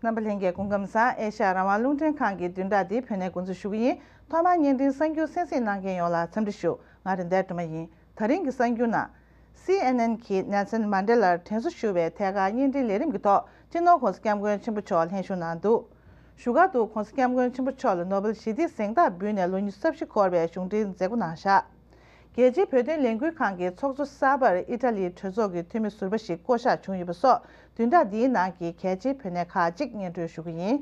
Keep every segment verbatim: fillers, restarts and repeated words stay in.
རྣམ་པ་ལྷན་རྒྱས་སྐུ་ཁམས་བཟང་། ཨེ་ཤ་ཡ་རང་དབང་རླུང་འཕྲིན་ཁང་གི་བདུན་ཕྲག་འདིའི་བོད་གནས་འགོ་འཛུགས་ཞུ་གི་ཡིན། ཐོག་མར་བརྙན་འཕྲིན་གསར་འགྱུར་གསན་གཟིགས་གནང་མཁན་ཡོངས་ལ་འཚམས་འདྲི་ཞུ། ང་རེད་མདའ་སྒྲོལ་མ་ཡིན། ད་རིང་གི་གསར་འགྱུར་ནང་། སི་ཨེན་ཨེན་གྱིས་ནེལ་སན་མན་ཌེ་ལར་དྲན་གསོ་ཞུ་བའི་ཐད་ཀར་བརྙན་འཕྲིན་ལས་རིམ་གྱི་ཐོག་སྤྱི་ནོར་༸གོང་ས་༸སྐྱབས་མགོན་ཆེན་པོ་མཆོག་ལྷན་ཞུགས་གནང་འདུག་བཞུགས་སྒར་དུ་༸གོང་ས་༸སྐྱབས་མགོན་ཆེན་པོ་མཆོག་ལ་ནོ་བེལ་ཞི་བདེའི་གཟེངས་རྟགས་འབུལ་ནས་ལོ་ཉི་ཤུ་རྩ་བཞི་འཁོར་བའི་གཞུང་འབྲེལ་མཛད་སྒོ་གནང་བཞག་རྒྱལ་སྤྱིའི་བོད་དོན་ལས་འགུལ་ཁང་གི་ཚོགས་གཙོ་གསར་པར་ཨི་ཊ་ལིའི་གྲོས་ཚོགས་ཀྱི་འཐུས་མི་ཟུར་པ་ཞིག་བསྐོ་གཞག་བྱུང་ཡོད་པ་སོགས་བདུན་ཕྲག་འདིའི་ནང་གི་གལ་ཆེའི་བོད་གནས་ཁག་ཅིག་སྙན་སྒྲོན་ཞུ་གི་ཡིན།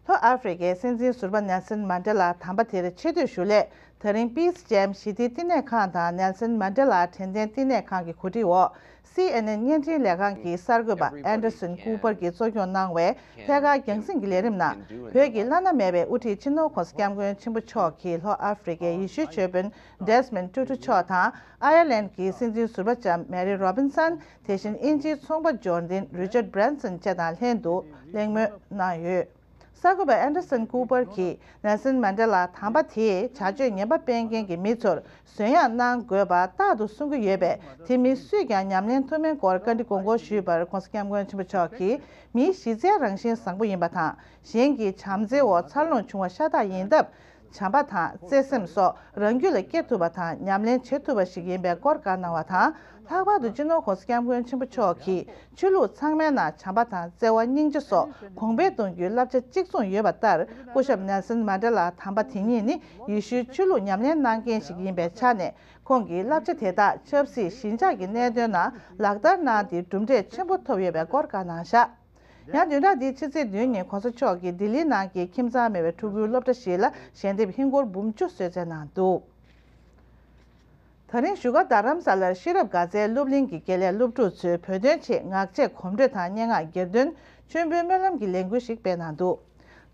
ལྷོ་ཨ་ཧྥེ་རི་ཁའི་སྲིད་འཛིན་ཟུར་པ་ནེལ་སན་མན་ཌེ་ལ་དམ་པ་དེར་ཆེ་བསྟོད་ཞུ་སླད། ད་རིང་པིས་ཇེམ་ཞི་བདེའི་བསྟི་གནས་ཁང་དང་ནེལ་སན་མན་ཌེ་ལ་དྲན་རྟེན་བསྟི་གནས་ཁང་གི་གོ་སྒྲིག་འོག་སི་ཨེན་ཨེན་བརྙན་འཕྲིན་ལས་ཁང་གི་གསར་འགོད་པ་ཨན་ཌར་སན་ཀུ་པར་གྱིས་གཙོ་སྐྱོང་གནང་བའི་ཐད་ཀར་རྒྱང་སྲིང་གི་ལས་རིམ་ནང་། བོད་ཀྱི་བླ་ན་མེད་པའི་དབུ་ཁྲིད་སྤྱི་ནོར་༸གོང་ས་༸སྐྱབས་མགོན་ཆེན་པོ་མཆོག་གིས་ལྷོ་ཨ་ཧྥེ་རི་ཁའི་ཡེ་ཤུའི་ཆོས་དཔོན་ཌེ་སི་མོན་ཊུ་ཊུ་མཆོག་དང་། ཨ་ཡར་ལན་གྱི་སྲིད་འཛིན་ཟུར་པ་ལྕམ་མེ་རི་རོ་བིན་སན། དེ་བཞིན་དབྱིན་ཇིའི་ཚོང་པ་འབྱོར་ལྡན་རི་ཅར་ཌ་བྷི་རན་སན་བཅས་དང་ལྷན་དུ་གླེང་མོལ་གནང་ཡོད། གསར་འགོད་པ་ཨན་ཌར་སན་ཀུ་པར་གྱིས་ནེལ་སན་མན་ཌེ་ལ་དམ་པ་དེས་བྱ་སྤྱོད་ངན་པ་སྤེལ་མཁན་གྱི་མི་ཚོར་གཟོན་ཡག་གནང་དགོས་པ་རྟག་ཏུ་གསུང་གི་ཡོད་པས། དེ་མི་སུས་ཀྱང་ཉམས་ལེན་ཐུབ་མིན་སྐོར་བཀའ་འདྲི་དགོངས་སྐོར་ཞུས་པར་༸གོང་ས་༸སྐྱབས་མགོན་ཆེན་པོ་མཆོག་གིས། མིའི་གཞི་རྩའི་རང་བཞིན་བཟང་པོ་ཡིན་པ་དང་། གཞན་གྱི་བྱམས་བརྩེའི་འོག་འཚར་ལོངས་བྱུང་བ་ཤ་སྟག་ཡིན་སྟབས། བྱམས་པ་དང་བརྩེ་སེམས་སོགས་རང་རྒྱུད་ལ་སྐྱེ་ཐུབ་པ་དང་ཉམས་ལེན་བྱེད་ཐུབ་པ་ཞིག་ཡིན་པའི་སྐོར་བཀའ་གནང་བ་དང་། ལྷག་པར་དུ་སྤྱི་ནོར་༸གོང་ས་༸སྐྱབས་མགོན་ཆེན་པོ་མཆོག་གིས་ཆོས་ལུགས་ཚང་མའི་ནང་བྱམས་པ་དང་བརྩེ་བ་སྙིང་རྗེ་སོགས་གོང་འཕེལ་གཏོང་རྒྱུའི་བསླབ་བྱ་གཅིག་མཚུངས་ཡོད་པ་ལྟར། སྐུ་ཞབས་ནེལ་སན་མན་ཌེ་ལ་དམ་པ་དེ་ཉིད་ནི་ཡེ་ཤུའི་ཆོས་ལུགས་ཉམས་ལེན་གནང་མཁན་ཞིག་ཡིན་པའི་ཆ་ནས། ཁོང་གིས་བསླབ་བྱ་དེ་དག་ཆབ་སྲིད་ཞི་འཇགས་ཀྱི་གནད་དོན་ནང་ལག་བསྟར་གནང་སྟེ་གྲུབ་འབྲས་ཆེན་པོ་ཐོབ་ཡོད་པའི་སྐོར་བཀའ་གནང་བཞག་ཡང་བདུན་ཕྲག་འདིའི་ཕྱི་ཚེས་བདུན་ཉིན་༸གོང་ས་མཆོག་གིས་ལྡི་ལིའི་ནང་གི་ཁྱིམ་ཚང་མེད་པའི་ཕྲུ་གུའི་སློབ་གྲྭ་ཞིག་ལ་ཞལ་འདེབས་ཧིན་སྒོར་འབུམ་བཅུ་གསོལ་སྩལ་གནང་འདུག་ད་རིང་བཞུགས་སྒར་རྡ་རམ་ས་ལར་ཤེས་རབ་དགའ་ཚལ་སློབ་གླིང་གི་དགེ་ལས་སློབ་ཕྲུག་ཚོས་བོད་དོན་ཆེད་ངག་བཅད་གོམ་བགྲོད་དང་སྙན་ངག་གྱེར་འདོན། མཆོད་འབུལ་སྨོན་ལམ་གྱི་ལས་འགུལ་ཞིག་སྤེལ་གནང་འདུག་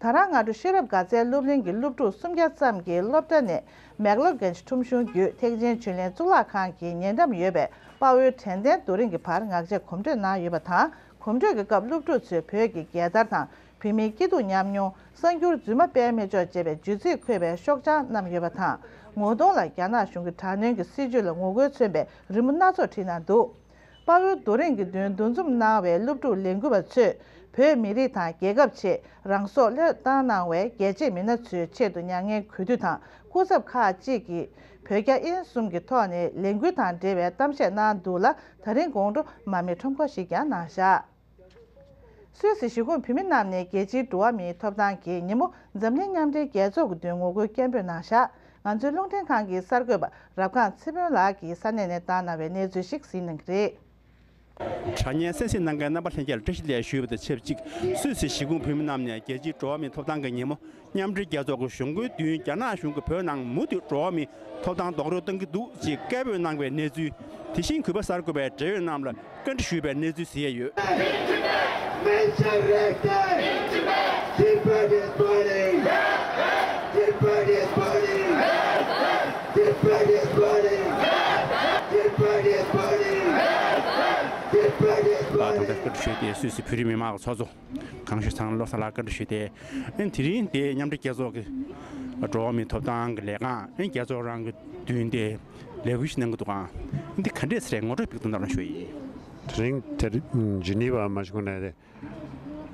ད་རང་སྔ་དྲོ་ཤེས་རབ་དགའ་ཚལ་སློབ་གླིང་གི་སློབ་ཕྲུག་སུམ་བརྒྱ་ཙམ་གྱིས་སློབ་གྲྭ་ནས་མེག་ལོར་གྷན་ཇི་ཁྲོམ་གཞུང་བརྒྱུད་ཐེག་ཆེན་ཆོས་གླིང་གཙུག་ལག་ཁང་གི་ཉེ་འགྲམ་ཡོད་པའི་དཔའ་བོའི་དྲན་རྟེན་རྡོ་རིང་གི་བར་ངག་བཅད་གོམ་བགྲོད་གནང་ཡོད་པ་དང་། གོམ་བགྲོད་ཀྱི་སྐབས་སློབ་ཕྲུག་ཚོས་བོད་ཀྱི་རྒྱལ་དར་དང་། བོད་མིའི་སྐྱིད་སྡུག་མཉམ་མྱོང་། གསར་འགྱུར་རྫུན་མ་སྤེལ་མི་ཆོག་ཅེས་པའི་བརྗོད་ཚིག་འཁོད་པའི་ཤོག་བྱང་བསྣམས་ཡོད་པ་དང་། ངོ་གདོང་ལ་རྒྱ་ནག་གཞུང་གི་དྲག་གནོན་གྱི་སྲིད་བྱུས་ལ་ངོ་རྒོལ་མཚོན་པའི་རི་མོ་སྣ་ཚོགས་བྲིས་གནང་འདུག་དཔའ་བོའི་རྡོ་རིང་གི་མདུན་འདུ་འཛོམས་གནང་བའི་སློབ་ཕྲུག་ལས་འགུལ་བ་ཚོས་བོད་མི་རིགས་དང་རྒྱལ་ཁབ་ཆེད་རང་སྲོག་བློས་བཏང་གནང་བའི་རྒྱལ་གཅེས་མི་སྣ་ཚོའི་ཆེད་དུ་མྱ་ངན་གུས་འདུད་དང་། སྐུ་ཚབ་ཁག་ཅིག་གིས་བོད་རྒྱ་དབྱིན་གསུམ་གྱི་ཐོག་ནས་ལས་འགུལ་དང་འབྲེལ་བའི་གཏམ་བཤད་གནང་འདུག་ལ། ད་རིང་དགོང་དྲོ་མར་མེ་ཁྲོམ་སྐོར་ཞིག་ཀྱང་གནང་བཞག་སུད་སི་གཞིས་ཁོངས་བོད་མི་རྣམས་ནས་རྒྱལ་སྤྱིའི་འགྲོ་བ་མིའི་ཐོབ་ཐང་གི་ཉིན་མོ་འཛམ་གླིང་མཉམ་འབྲེལ་རྒྱལ་ཚོགས་ཀྱི་མདུན་ངོ་རྒོལ་སྐད་འབོད་གནང་བཞག་ང་ཚོའི་རླུང་འཕྲིན་ཁང་གི་གསར་འགོད་པ་རབ་སྒང་ཚེ་དཔོན་ལགས་ཀྱིས་ས་གནས་ནས་བཏང་གནང་བའི་གནས་ཚུལ་ཞིག་གཟིགས་གནང་གི་རེད། དྲ་བརྙན་གསན་གཟིགས་གནང་མཁན་རྣམ་པ་ལྷན་རྒྱས་ལ་བཀྲ་ཤིས་བདེ་ལེགས་ཞུ་བ་དང་ཆབས་ཅིག་སུད་སི་གཞིས་ཁོངས་བོད་མི་རྣམས་ནས་རྒྱལ་སྤྱིའི་འགྲོ་བ་མིའི་ཐོབ་ཐང་གི་ཉིན་མོ། མཉམ་འབྲེལ་རྒྱལ་ཚོགས་ཀྱི་གཞུང་སྒོའི་མདུན་རྒྱ་ནག་གཞུང་གིས་བོད་ནང་མུ་མཐུད་འགྲོ་བ་མིའི་ཐོབ་ཐང་རྡོག་རོལ་གཏོང་གི་འདུག་ཅེས་སྐད་འབོད་གནང་བའི་གནས་ཚུལ། དེ་བཞིན་གུས་པ་གསར་འགོད་པས་འབྲེལ་ཡོད་རྣམས་ལ་བཀའ་འདྲི་ཞུས་པའི་གནས་ཚུལ་གཟིགས་ཡས་ཡོད། Menschenrechte! Tibet is burning! Tibet is burning! Tibet is burning! Tibet is burning! Tibet is burning! ཨ། ད་ལྟ་བཀའ་འདྲི་ཞུས་ཏེ་སུད་སི་བོད་རིགས་མི་མང་གི་ཚོགས་གཙོ། གང་ཞིག་ཚང་བློ་བཟང་ལགས་བཀའ་འདྲི་ཞུས་ཏེ། ཨ་ནི་དེ་རིང་དེ་མཉམ་འབྲེལ་རྒྱལ་ཚོགས་ཀྱི་འགྲོ་བ་མིའི་ཐོབ་ཐང་གི་ལས་ཁང་ཨ་ནི་རྒྱལ་ཚོགས་རང་གི་མདུན་དེ་ལས་འགུལ་ཞིག་གནང་གི་འདུག་ག་འདི་ག་འདྲས་ཟེར་ངོ་སྤྲོད་ཕུལ་དང་ལབ་ན་ཞུ་ཡིན། དེ་རིང་དེ་ཇི་ནི་ཝ་མ་ཞུགས་ན་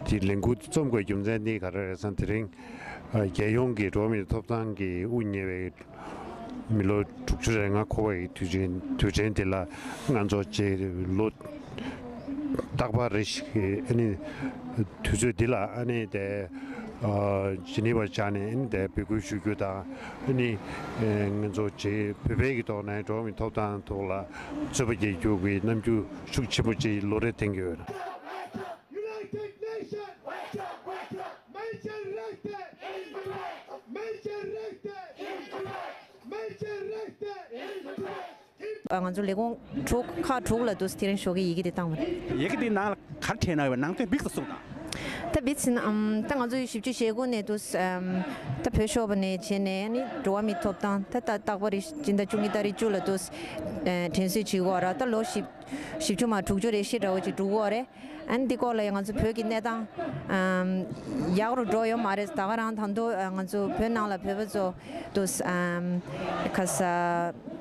དེ་ལས་འགུལ་རྩོམ་དགོས་རྒྱུ་མཚན་ནི་ག་རེ་རེད་ཟེར་ན། དེ་རིང་རྒྱལ་ཡོངས་ཀྱི་འགྲོ་བ་མིའི་ཐོབ་ཐང་གི་དབུ་བརྙེས་པའི་མི་ལོ་དྲུག་ཅུ་རེ་ལྔ་འཁོར་བའི་དུས་ཆེན་དུས་ཆེན་འདི་ལ་ང་ཚོ་ཅིག་ལོ་རྟག་པར་རེ་ཞིག་ཨ་ནི་དུས་ཚོད་འདི་ལ་ཨ་ནི་དེ་ཇི་ནི་ཝར་བཅར་ནས་ཨ་ནི་དེ་འབོད་སྐུལ་ཞུ་རྒྱུ་དང་། ཨ་ནི་ང་ཚོ་ཅིག་བོད་པའི་གི་ཐོག་ནས་འགྲོ་བ་མིའི་ཐོབ་ཐང་ཐོག་ལ་རྩོད་པ་རྒྱག་རྒྱུ་གི་རྣམ་འགྱུར་ཤུགས་ཆེན་པོ་ཅིག་ལོ་རེ་འཐེན་གྱི་ཡོད། United Nations! Wake up, wake up! Menschenrechte! Menschenrechte! Menschenrechte! Menschenrechte! ང་ཚོ་ལས་ཁུངས་དྲུག་ཁག་དྲུག་ལ་དུས་དེ་རིང་ཞོགས་ཀྱི་ཡི་གེ་དེ་བཏང་བ་རེད། ཡི་གེ་དེ་ནང་ལ་ག་རེ་བྲིས་གནང་ཡོད་པ་ནང་དོན་ཕྱོགས་སུ་གསུངས་དང་། ད་བིས་ཟིན་ཨམ་ད་ང་ཚོ་བཞི་བཅུ་ཞེ་དགུ་ནས་དུས་ཨམ་ད་བོད་ཤོར་བ་ནས་བྱས་ནས་ནི་འགྲོ་བ་མིའི་ཐོབ་ཐང་ད་ད་རྟག་པར་སྤྱི་ཟླ་བཅུ་གཉིས་ཏ་རིག་བཅུ་ལ་དུས་དྲན་གསོ་བྱེད་དགོས་ར། ད་ལོ་བཞི་བཞི་བཅུ་མ་དྲུག་ཅུ་རེ་བཞི་འདྲ་བོ་ཅིག་འགྲོ་གི་ཡོད་རེད། ཨ་ནི་འདི་སྐོར་ལ་ཡང་ང་ཚོ་བོད་ཀྱི་གནས་སྟངས་ཨམ་ཡག་རུ་འགྲོ་ཡོད་མ་རེད། ད་ག་རང་ད་དུང་ང་ཚོ་བོད་ནང་ལ་བོད་པ་ཚོ་དུས་ཨམ་ཁ་ས་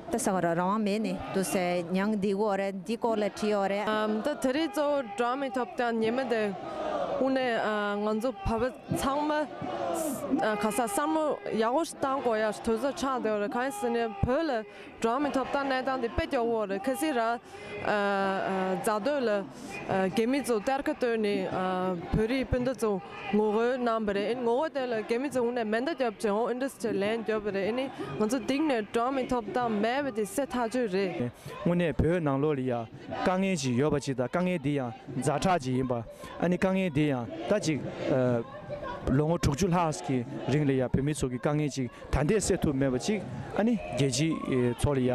ད་ས་ག་ར་རང་དབང་མེད་ནས་དུས་མྱང་བསྡད་ཀྱི་ཡོད་རེད། འདི་སྐོར་ལ་བྲིས་ཡོད་རེད། ཨམ་ད་དེ་རིང་གཙོ་བོ་འགྲོ་བ་མིའི་ཐོབ་ཐང་ཉི་མ་དེ་ དངོས་གནས་ང་ཚོ་བོད་པ་ཚང་མ་ག་ས་བསམ་བློ་ཡག་པོ་ཞིག་བཏང་དགོས་ཡ་དུས་ཚོད་ཆགས་བསྡད་ཡོད་རེད། གང་ཡིན་ཟེར་ན་བོད་ལ་འགྲོ་བ་མིའི་ཐོབ་ཐང་གནས་སྟངས་དེ་དཔེ་སྐྱོ་བོ་རེད། གལ་སྲིད་རང་རྫ་སྟོད་ལ་རྒྱ་མི་ཚོ་གཏེར་ཁ་བཏོན་ནས་བོད་རིགས་སྤུན་ཟླ་ཚོ་ངོ་རྒོལ་གནང་བ་རེད། ཨེ་ངོ་རྒོལ་དེ་ལ་རྒྱ་མི་ཚོ་དངོས་གནས་མེ་མདའ་རྒྱབ་བྱས་འོང་ཨེ་འདྲ་ཞིག་ལན་རྒྱབ་པ་རེད། ཨེ་ནི་ང་ཚོ་འདི་ནས་འགྲོ་བ་མིའི་ཐོབ་ཐང་མེད་པ་དེ་གསལ་ཐག་ཆོད་རེད། དངོས་གནས་བོད་ནང་ལོགས་ལ་ཡ་དཀའ་ངལ་ཅིག་ཡོད་པ་ཅིག་དང་དཀའ་ངལ་འདི་ཡང་ཛ་དྲག་ཅིག་ཡིན་པ། ཨ་ནི་དཀའ་ངལ་འདི་ཡང་ད་ཅིག་ལོ་ངོ་དྲུག་ཅུ་ལྷག་གི་རིང་ལ་ཡ་བོད་མི་ཚོ་གི་དཀའ་ངལ་ཅིག་ད་ལྟའི་སེལ་ཐུབ་མེད་པ་ཅིག་ཨ་ནི་རྒྱལ་སྤྱིའི་ཚོགས་ལ་ཡ་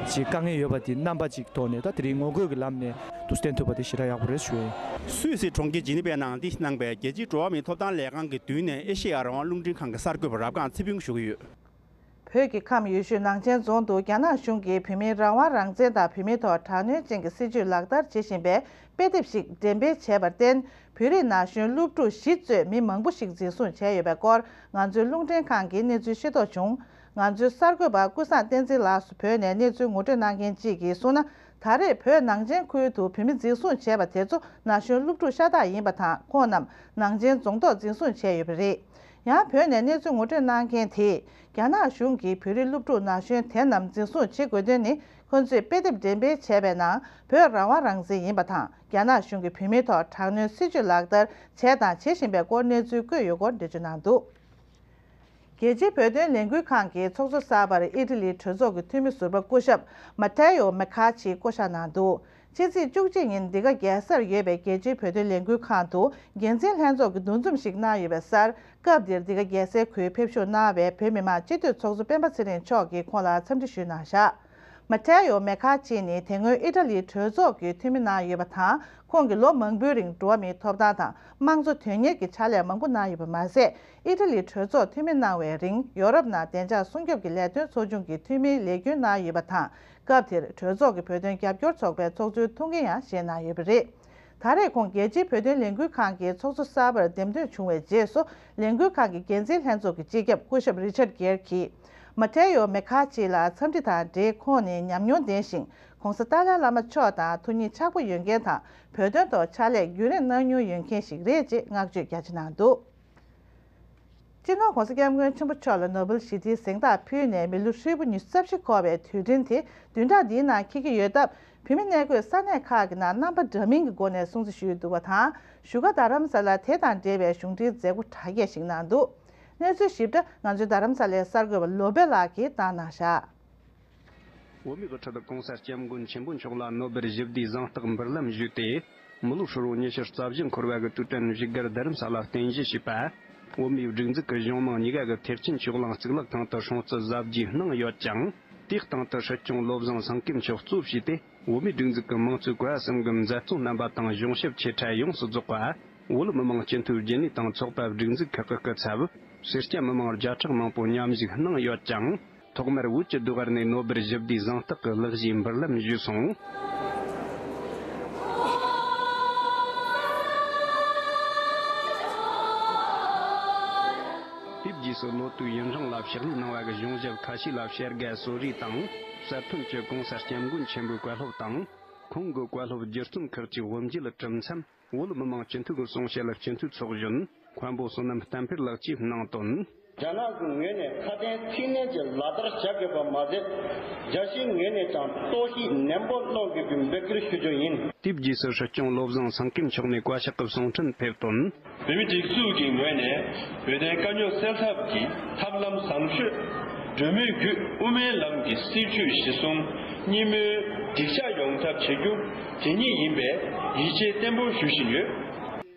ཅིག་དཀའ་ངལ་ཡོད་པ་དེ་རྣམ་པ་ཅིག་ཐོག་ནས་ད་དེ་རིང་ངོ་རྒོལ་གྱི་ལམ་ནས་དུ་བསྟན་ཐུབ་པ་དེ་ཞེ་དྲག་ཡག་པོ་རེད་ཞུ་ཡ་ཡིན། སུད་སི་གྲོང་ཁྱེར་ཇི་ནི་ཝའི་ནང་འདི་གནང་པའི་རྒྱལ་སྤྱིའི་འགྲོ་བ་མིའི་ཐོབ་ཐང་ལས་ཁང་གི་མདུན་ནས་ཨེ་ཤེ་ཡ་རང་དབང་རླུང་འཕྲིན་ཁང་གི་གསར་འགོད་པ་རབ་སྒང་ཚེ་ཕུན་ཞུ་གི་ཡོད། བོད་ཀྱི་ཁམས་ཡུལ་ཤུལ་ནང་ཆེན་རྫོང་དུ་རྒྱ་ནག་གཞུང་གིས་བོད་མིའི་རང་དབང་རང་བཙན་དང་བོད་མིའི་ཐོག་དྲག་གནོན་ཅན་གྱི་སྲིད་བྱུས་ལག་བསྟར་བྱེད་བཞིན་པའི་དཔེ་དེབ་ཞིག་འགྲེམས་སྤེལ་བྱས་པར་བརྟེན། བོད་རིགས་ན་གཞོན་སློབ་ཕྲུག་བཞི་གཙོས་མི་མང་པོ་ཞིག་འཛིན་བཟུང་བྱས་ཡོད་པའི་སྐོར་ང་ཚོའི་རླུང་འཕྲིན་ཁང་གིས་གནས་ཚུལ་ཤེས་རྟོགས་བྱུང་། ང་ཚོའི་གསར་འགོད་པ་ཀུན་བཟང་བསྟན་འཛིན་ལགས་སུ་བོད་ནས་གནས་ཚུལ་ངོ་སྤྲོད་གནང་མཁན་གཅིག་གིས་གསུངས་ན། ད་རེས་བོད་ནང་ཆེན་ཁུལ་དུ་བོད་མི་འཛིན་བཟུང་བྱས་པ་དེ་ཚོ་ན་གཞོན་སློབ་ཕྲུག་ཤ་སྟག་ཡིན་པ་དང་། ཁོང་རྣམས་ནང་ཆེན་རྫོང་ཐོག་འཛིན་བཟུང་བྱས་ཡོད་པ་རེད། ཡང་བོད་ནས་གནས་ཚུལ་ངོ་སྤྲོད་གནང་མཁན་དེས། རྒྱ་ནག་གཞུང་གིས་བོད་རིགས་སློབ་ཕྲུག་ན་གཞོན་དེ་རྣམས་འཛིན་བཟུང་བྱེད་དགོས་དོན་ནི། ཁོ་ཚོས་དཔེ་དེབ་འགྲེམས་སྤེལ་བྱས་པའི་ནང་བོད་རང་དབང་རང་བཙན་ཡིན་པ་དང་། རྒྱ་ནག་གཞུང་གིས་བོད་མིའི་ཐོག་དྲག་གནོན་སྲིད་བྱུས་ལག་བསྟར་བྱས་དང་བྱེད་བཞིན་པའི་སྐོར་གནས་ཚུལ་བཀོད་ཡོད་སྐོར་འགྲེལ་བརྗོད་གནང་འདུག་རྒྱལ་སྤྱིའི་བོད་དོན་ལས་འགུལ་ཁང་གི་ཚོགས་གཙོ་གསར་པར་ཨི་ཊ་ལིའི་གྲོས་ཚོགས་ཀྱི་འཐུས་མི་ཟུར་པ་སྐུ་ཞབས་མ་ཐེ་ཡོ་མེ་ཁ་ཆི་བསྐོ་བཞག་གནང་འདུག་ཕྱི་ཚེས་བཅུ་གཅིག་ཉིན་འདི་ག་རྒྱལ་སར་ཡོད་པའི་རྒྱལ་སྤྱིའི་བོད་དོན་ལས་འགུལ་ཁང་དུ་འགན་འཛིན་ལྷན་ཚོགས་ཀྱི་འདུ་འཛོམས་ཤིག་གནང་ཡོད་པའི་སར། སྐབས་འདིར་འདི་ག་རྒྱལ་སའི་ཁུལ་ཕེབས་བཞུགས་གནང་བའི་བོད་མི་མང་སྤྱི་འཐུས་ཚོགས་གཙོ་སྤེན་པ་ཚེ་རིང་མཆོག་གིས་ཁོང་ལ་འཚམས་འདྲི་ཞུས་གནང་བཞག་མ་ཐེ་ཡོ་མེ་ཁ་ཆི་ནི་དེ་སྔོན་ཨི་ཊ་ལིའི་གྲོས་ཚོགས་ཀྱི་འཐུས་མི་གནང་ཡོད་པ་དང་། ཁོང་གིས་ལོ་མང་པོའི་རིང་འགྲོ་བ་མིའི་ཐོབ་ཐང་དང་། དམངས་གཙོ་དོན་གཉེར་གྱི་ཕྱག་ལས་མང་པོ་གནང་ཡོད་པ་མ་ཟད། ཨི་ཊ་ལིའི་གྲོས་ཚོགས་འཐུས་མི་གནང་བའི་རིང་ཡོ་རོབ་ནང་བདེ་འཇགས་སྲུང་སྐྱོབ་ཀྱི་ལས་དོན་ཚོགས་ཆུང་གི་འཐུས་མིའི་ལས་རྒྱུན་གནང་ཡོད་པ་དང་། སྐབས་དེར་གྲོས་ཚོགས་ཀྱི་བོད་དོན་རྒྱབ་སྐྱོར་ཚོགས་པའི་ཚོགས་གཙོའི་ཐུགས་འགན་ཡང་བཞེས་གནང་ཡོད་པ་རེད། ད་རེས་ཁོང་རྒྱལ་སྤྱིའི་བོད་དོན་ལས་འགུལ་ཁང་གི་ཚོགས་གཙོ་གསར་པར་འདེམས་ཐོན་བྱུང་བའི་རྗེས་སུ། ལས་འགུལ་ཁང་གི་འགན་འཛིན་ལྷན་ཚོགས་ཀྱི་སྤྱི་ཁྱབ་སྐུ་ཞབས་རི་ཆར་གྷེར་གྱིས། མ་ཐེ་ཡོ་མེ་ཁ་ཆི་ལ་འཚམས་འདྲི་དང་འབྲེལ། ཁོང་ནི་ཉམས་མྱོང་ལྡན་ཞིང་། ༸གོང་ས་ཏཱ་ལའི་བླ་མ་མཆོག་དང་ཐུགས་ཉིད་ཆགས་པོ་ཡོད་མཁན་དང་། བོད་དོན་ཐོག་ཕྱག་ལས་རྒྱུན་རིང་གནང་མྱོང་ཡོད་མཁན་ཞིག་རེད་ཅེས་བསྔགས་བརྗོད་རྒྱ་ཆེ་གནང་འདུག་སྤྱི་ནོར་༸གོང་ས་༸སྐྱབས་མགོན་ཆེན་པོ་མཆོག་ལ་ནོ་བེལ་ཞི་བདེའི་གཟེངས་རྟགས་ཕུལ་ནས་མི་ལོ་ཧྲིལ་པོ་ཉི་ཤུ་རྩ་བཞི་འཁོར་བའི་དུས་དྲན་དེ་བདུན་ཕྲག་འདིའི་ནང་འཁེལ་གྱི་ཡོད་སྟབས། བོད་མི་གནས་འཁོད་ས་གནས་ཁག་གི་ནང་རྣམ་པ་འདྲ་མིན་གྱི་སྒོ་ནས་སྲུང་བརྩི་ཞུས་འདུག་པ་དང་། བཞུགས་སྒར་རྡ་རམ་ས་ལ་དེ་དང་འབྲེལ་བའི་གཞུང་འབྲེལ་མཛད་སྒོ་གྲ་རྒྱས་ཤིག་གནང་འདུག་གནས་ཚུལ་ཞིབ་ཕྲ་ང་ཚོའི་རྡ་རམ་ས་ལའི་གསར་འགོད་པ་ལོ་པེ་ལགས་ཀྱིས་བཏང་གནང་བཞག་བོད་མིའི་དབུ་ཁྲིད་༸གོང་ས་༸སྐྱབས་མགོན་ཆེན་པོ་མཆོག་ལ་ནོ་བེལ་ཞི་བདེའི་གཟེངས་རྟགས་འབུལ་ལམ་ཞུས་ཏེ། མི་ལོ་ཧྲིལ་པོ་ཉི་ཤུ་རྩ་བཞི་འཁོར་བ་གི་དུས་དྲན་བཞུགས་སྒར་རྡ་རམ་ས་ལ་རྟེན་གཞི་བྱས་པ། བོད་མིའི་སྒྲིག་འཛུགས་ཀྱི་གཞུང་མང་གཉིས་ཀ་གི་ཐེག་ཆེན་ཆོས་གླིང་གཙུག་ལག་ཁང་དུ་སྲུང་བརྩི་གཟབ་རྒྱས་གནང་ཡོད་ཅིང་། དེའི་སྟེང་དུ་སྲིད་སྐྱོང་བློ་བཟང་སེང་གེ་མཆོག་གཙོ་བྱས་ཏེ། བོད་མིའི་སྒྲིག་འཛུགས་ཀྱི་དམངས་གཙོའི་བཀའ་གསུམ་གྱི་མཛད་གཙོ་རྣམ་པ་དང་གཞུང་ཞབས་ཆེ་ཕྲ་ཡོངས་སུ་རྫོགས་པ། བོད་མི་མང་སྤྱི་འཐུས་རྒྱུན་ལས་དང་ཚོགས་པ་སྒྲིག་འཛུགས་ཁག་གི་སྐུ་ཚབ། སེར་སྐྱ་མི་མང་བརྒྱ་ཕྲག་མང་པོ་མཉམ་ཞུགས་གནང་ཡོད་ཅིང་། ཐོག་མར་བོད་ཀྱི་ཟློས་གར་ནས་ནོ་བེལ་ཞི་བདེའི་གཟེངས་རྟགས་ཀྱི་ལེགས་སྐྱེས་འབུལ་ལམ་ཞུས་སོང་། དེའི་རྗེས་སུ་ལོ་ཏུའུ་ཡུན་ཧྲང་ལ་ཕྱག་ལས་གནང་བ་གི་གཞུང་ཞབས་ཁ་ཤས་ལ་བྱ་དགའ་གསོལ་རས་དང་། གསར་ཐོན་གྱི་གོང་ས་སྐྱབས་མགོན་ཆེན་པོའི་བཀའ་སློབ་དང་། ཁོང་གི་བཀའ་སློབ་བརྒྱུད་རྩོམ་ཁག་ཅིག་དབུ་འབྱེད་གྲུབ་མཚམས། བོད་མི་མང་སྤྱི་འཐུས་ཀྱི་གསུང་བཤད་ལ་སྤྱི་འཐུས་ཚོགས་གཞོན་མཁན་པོ་བསོད་ནམས་བསྟན་འཕེལ་ལགས་ཀྱིས་གནང་དོན། རྒྱ་ནག་གི་ངོས་ནས་ཁ་དན་ཚིག་སྣོན་གྱི་ལག་བསྟར་བྱ་དགོས་པ་མ་ཟད། རྒྱལ་སྤྱིའི་ངོས་ནས་ཀྱང་གཏོར་བཤིག་ནན་པོ་གནང་དགོས་པའི་འབོད་སྐུལ་ཞུ་རྒྱུ་ཡིན། དེའི་རྗེས་སུ་སྲིད་སྐྱོང་བློ་བཟང་སེང་གེ་མཆོག་ནས་བཀའ་ཤག་གི་གསུང་འཕྲིན་ཕེབས་དོན། བོད་མིའི་སྒྲིག་འཛུགས་ཀྱི་ངོས་ནས་བོད་དོན་དཀའ་རྙོག་སེལ་ཐབས་ཀྱི་ཐབས་ལམ་བཟང་སྤྱོད། གྲོས་མོལ་བརྒྱུད་དབུ་མའི་ལམ་གྱི་སྲིད་བྱུས་གཞི་བཟུང་། གཉིས་སྨན་འགྲིག་ཆགས་ཡོང་ཐབས་བྱེད་རྒྱུ་དེ་ཉིད་ཡིན་པའི་ཡིད་ཆེས་བརྟན་པོ་ཞུ་བཞིན་ཡོད།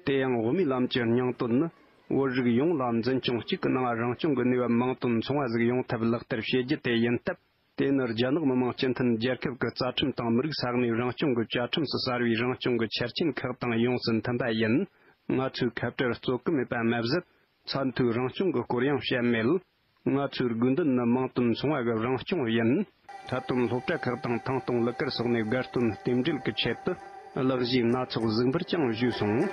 དེ་ཡང་དབུ་མའི་ལམ་གྱི་སྙིང་དོན་ནི། བོད་རིགས་ཡོངས་ལ་འཛིན་སྐྱོང་གཅིག་གི་ནང་རང་སྐྱོང་གི་ནུས་པ་མང་དུ་འཚོང་བ་ཟིག་ཡོང་ཐབས་ལག་བསྟར་བྱེད་རྒྱུ་དེ་ཡིན་སྟབས། དེ་ནི་རྒྱ་ནག་མི་དམངས་སྤྱི་མཐུན་རྒྱལ་ཁབ་ཀྱི་རྩ་ཁྲིམས་དང་མི་རིགས་ས་གནས་རང་སྐྱོང་གི་བཅའ་ཁྲིམས་སུ་གསལ་བའི་རང་སྐྱོང་གི་ཆ་རྐྱེན་ཁག་དང་ཡོངས་སུ་མཐུན་པ་ཡིན། ང་ཚོས་ཁ་བྲལ་རྩོད་གི་མེད་པ་མ་ཟད། ཚད་མཐོའི་རང་སྐྱོང་གི་སྐོར་ཡང་བཤད་མེད། ང་ཚོའི་དགོས་འདུན་ནི་མིང་དོན་མཚུངས་པ་གི་རང་སྐྱོང་ཡིན། ད་དུང་སློབ་གྲྭ་ཁག་དང་ཐང་སྟོང་གླུ་གར་སོགས་ནས་དགའ་སྟོན་རྟེན་འབྲེལ་གྱི་ཆེད་དུ་གླུ་གཞས་སྣ་ཚོགས་གཟིགས་འབུལ་ཀྱང་ཞུས་སོང་།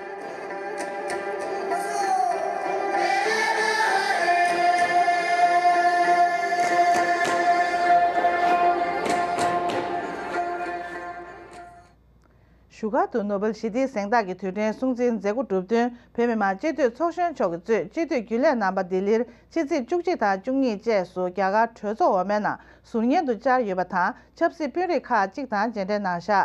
བཞུགས་སྒར་དུ་ནོ་བེལ་ཞི་བདེའི་གཟེངས་རྟགས་ཀྱི་དུས་དྲན་སྲུང་བརྩིའི་མཛད་སྒོ་གྲུབ་བསྟུན་བོད་མི་མང་སྤྱི་འཐུས་ཚོགས་གཞོན་མཆོག་གིས་གཙོས་སྤྱི་འཐུས་རྒྱུན་ལས་རྣམ་པ་ལྡི་ལིར་ཕྱི་ཚེས་བཅུ་གཅིག་དང་བཅུ་གཉིས་བཅས་སུ་རྒྱ་གར་གྲོས་ཚོགས་འོག་མའི་ནང་ཟུར་ཉན་དུ་བཅར་ཡོད་པ་དང་ཆབ་སྲིད་དཔོན་རིགས་ཁག་ཅིག་དང་མཇལ་འཕྲད་གནང་བཞག་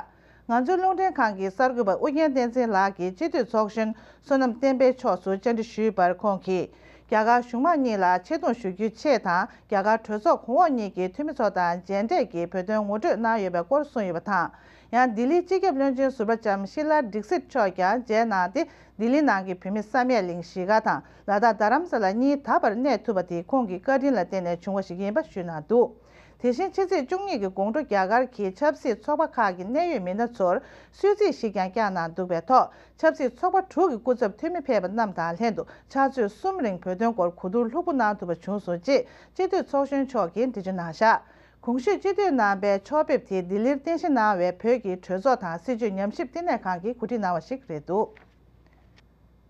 ང་ཚོའི་རླུང་འཕྲིན་ཁང་གི་གསར་འགོད་པ་ཨུ་རྒྱན་བསྟན་འཛིན་ལགས་ཀྱིས་སྤྱི་འཐུས་ཚོགས་གཞོན་བསོད་ནམས་བསྟན་འཕེལ་མཆོག་ཚོར་བཅར་འདྲི་ཞུས་པར་ཁོང་གིས། རྒྱ་གར་གཞུང་མང་གཉིས་ལ་ཆེ་མཐོང་ཞུ་རྒྱུའི་ཆེད་དང་རྒྱ་གར་གྲོས་ཚོགས་གོང་འོག་གཉིས་ཀྱི་འཐུས་མི་ཚོ་དང་མཇལ་འཕྲད་ཀྱིས་བོད་དོན་ངོ་སྤྲོད་གནང་ཡོད་པའི་སྐོར་གསུངས་ཡོད་པ་དང་། ཡང་ལྡི་ལིའི་སྤྱི་ཁྱབ་བློན་ཆེན་ཟུར་པ་ལྕམ་ཤི་ལ་ཌིག་སིད་མཆོག་ཀྱང་མཇལ་གནང་སྟེ། ལྡི་ལི་ནང་གི་བོད་མི་བསམ་ཡས་གླིང་གཞིས་ཀ་དང་ལ་དྭགས་རྡ་རམ་ས་ལ་གཉིས་ད་བར་གནས་ཐུབ་པ་དེ་ཁོང་གི་བཀའ་དྲིན་ལ་བརྟེན་ནས་བྱུང་བ་ཞིག་ཡིན་པ་ཞུས་གནང་འདུག་དེ་བཞིན་ཕྱི་ཚེས་བཅུ་གཉིས་ཀྱི་དགོང་དྲོ་རྒྱ་གར་གྱི་ཆབ་སྲིད་ཚོགས་པ་ཁག་གི་གནད་ཡོད་མི་སྣ་ཚོར་གསོལ་ཚིགས་ཤིག་ཀྱང་བསྐྱངས་གནང་འདུག་པའི་ཐོག་ཆབ་སྲིད་ཚོགས་པ་དྲུག་གི་སྐུ་ཚབ་འཐུས་མི་ཕེབས་པ་རྣམས་དང་ལྷན་དུ་ཕྱག་ཚོད་གསུམ་རིང་བོད་དོན་སྐོར་གོ་བསྡུར་ལྷུག་པོ་གནང་ཐུབ་པ་བྱུང་སོང་ཅེས་སྤྱི་འཐུས་ཚོགས་གཞོན་མཆོག་གིས་འགྲེལ་བརྗོད་གནང་བཞག་གོང་ཞུས་སྤྱི་འཐུས་རྣམ་པའི་ཕྱོགས་ཕེབས་དེ་ལྡི་ལིར་རྟེན་གཞི་གནང་བའི་བོད་ཀྱི་གྲོས་ཚོགས་དང་སྲིད་བྱུས་ཉམས་ཞིབ་བསྟི་གནས་ཁང་གིས་གོ་སྒྲིག་གནང་བ་ཞིག་རེད་འདུག་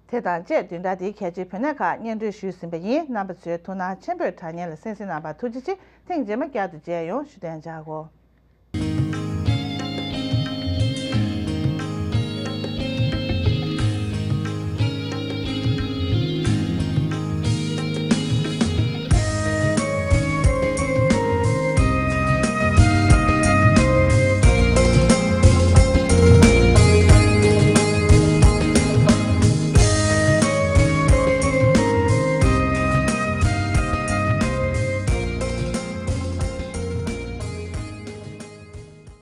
དེ་དང་བཅས་བདུན་ཕྲག་འདིའི་གལ་ཆེའི་བོད་གནས་ཁག་སྙན་སྒྲོན་ཞུས་ཟིན་པ་ཡིན། རྣམ་པ་ཚོས་ཐུགས་སྣང་ཆེན་པོས་དྲ་བརྙན་ལ་གསན་གཟིགས་གནང་བར་ཐུགས་རྗེ་ཆེ། ཐེངས་རྗེས་མ་བསྐྱར་དུ་མཇལ་ཡོང་། ཞུ་གཏན་འཇགས་གོ།